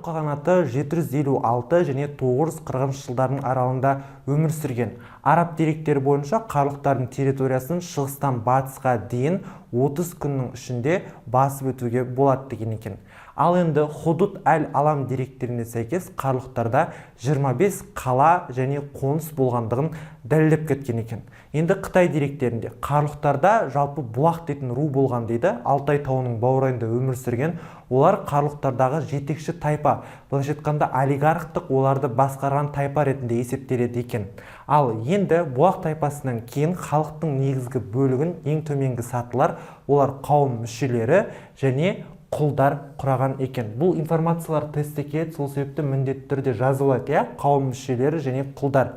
Қағанаты 756 және 940 жылдардың аралығында өмір сүрген. Араб деректері бойынша, қарлықтардың территориясын шығыстан батысқа дейін 30 күннің ішінде басып өтуге болады деген екен. Ал енді Худуд әл Алам деректеріне сәйкес, қарлықтарда 25 қала және қоныс болғандығын дәлелдеп кеткен екен. Енді Қытай деректерінде қарлықтарда жалпы бұлақ дейтін ру болған дейді. Алтай тауының баурайында өмір сүрген. Олар қарлықтардағы жетекші тайпа, былайша айтқанда, олигархтық, оларды басқарған тайпа ретінде есептеледі екен. Ал енді бұлақ тайпасынан кейін халықтың негізгі бөлігін ең төменгі сатылар, олар қауым мүшелері және құлдар құраған екен. Бұл информациялар тестте келеді, сол себепті міндетті түрде жазылады, иә, қауым мүшелері және құлдар.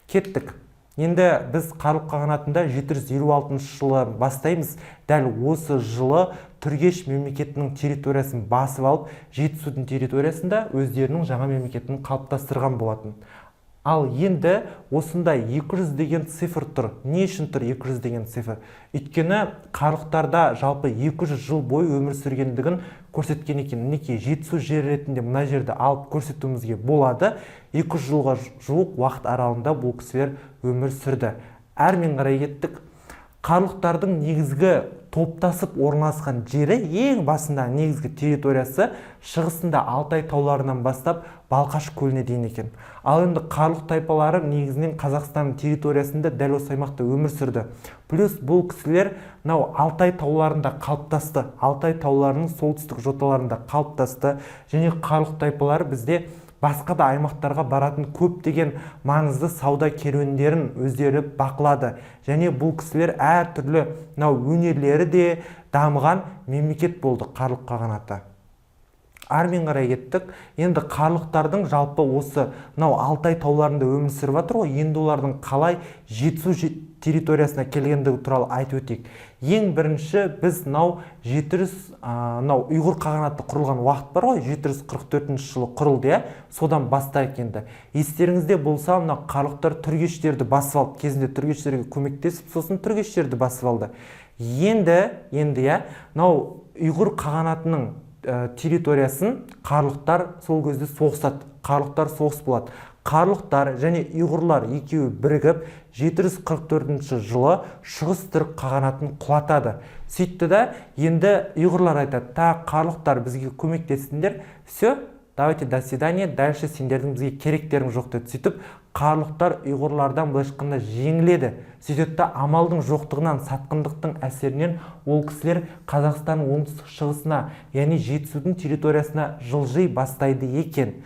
Кеттік. Енді біз Қарлық қағанатында 756 жылы бастаймыз. Дәл осы жылы Түргеш мемлекетінің территориясын басып алып, Жетісудың территориясында өздерінің жаңа мемлекетін қалыптастырған болатын. Ал енді осында 200 деген цифр тұр. Не үшін тұр 200 деген цифр? Өйткені қарлықтарда жалпы 200 жыл бойы өмір сүргендігін көрсеткен екен. Мінекей, Жетісу жері ретінде мына жерді алып көрсетуімізге болады. 200 жылға жуық уақыт аралығында бұл кісілер өмір сүрді. Әрмен қарай кеттік. Қарлықтардың негізгі топтасып орналасқан жері, ең басында негізгі территориясы шығысында Алтай тауларынан бастап Балқаш көліне дейін екен. Ал енді қарлық тайпалары негізінен Қазақстан территориясында, дәл осы аймақта өмір сүрді. Плюс бұл кісілер мынау Алтай тауларында қалыптасты, Алтай тауларының солтүстік жоталарында қалыптасты. Және қарлық тайпалары бізде басқа да аймақтарға баратын көптеген маңызды сауда керуендерін өздері бақылады. Және бұл кісілер әртүрлі мынау өнерлері де дамыған мемлекет болды Қарлық қағанаты. Әрмен қарай кеттік. Енді қарлықтардың жалпы осы мынау Алтай тауларында өмір сүріп жатыр ғой. Енді олардың қалай Жетісу территориясына келгендігі туралы айтып өтейік. Ең бірінші біз мынау 700, мынау Ұйғыр қағанаты құрылған уақыт бар ғой, 744 жылы құрылды, иә, содан бастайық. Енді естеріңізде болса, мына қарлықтар түргештерді басып алды кезінде, түргештерге көмектесіп, сосын түргештерді басып алды. Енді, иә, мынау Ұйғыр қағанатының территориясын қарлықтар сол кезде соғысады. Қарлықтар, соғыс болады. Қарлықтар және ұйғырлар екеуі бірігіп 744 жылы Шығыс Түрік қағанатын құлатады. Сөйтті да, енді ұйғырлар айтады: «Так, қарлықтар, бізге көмектестіңдер, все, давайте, до свидания, дальше сендердің бізге керектерің жоқ», – деді. Сөйтіп қарлықтар ұйғырлардан, былайша айтқанда, жеңіледі. Сөйтеді да, амалдың жоқтығынан, сатқындықтың әсерінен ол кісілер Қазақстанның оңтүстік шығысына, яғни Жетісудың территориясына жылжи бастайды екен.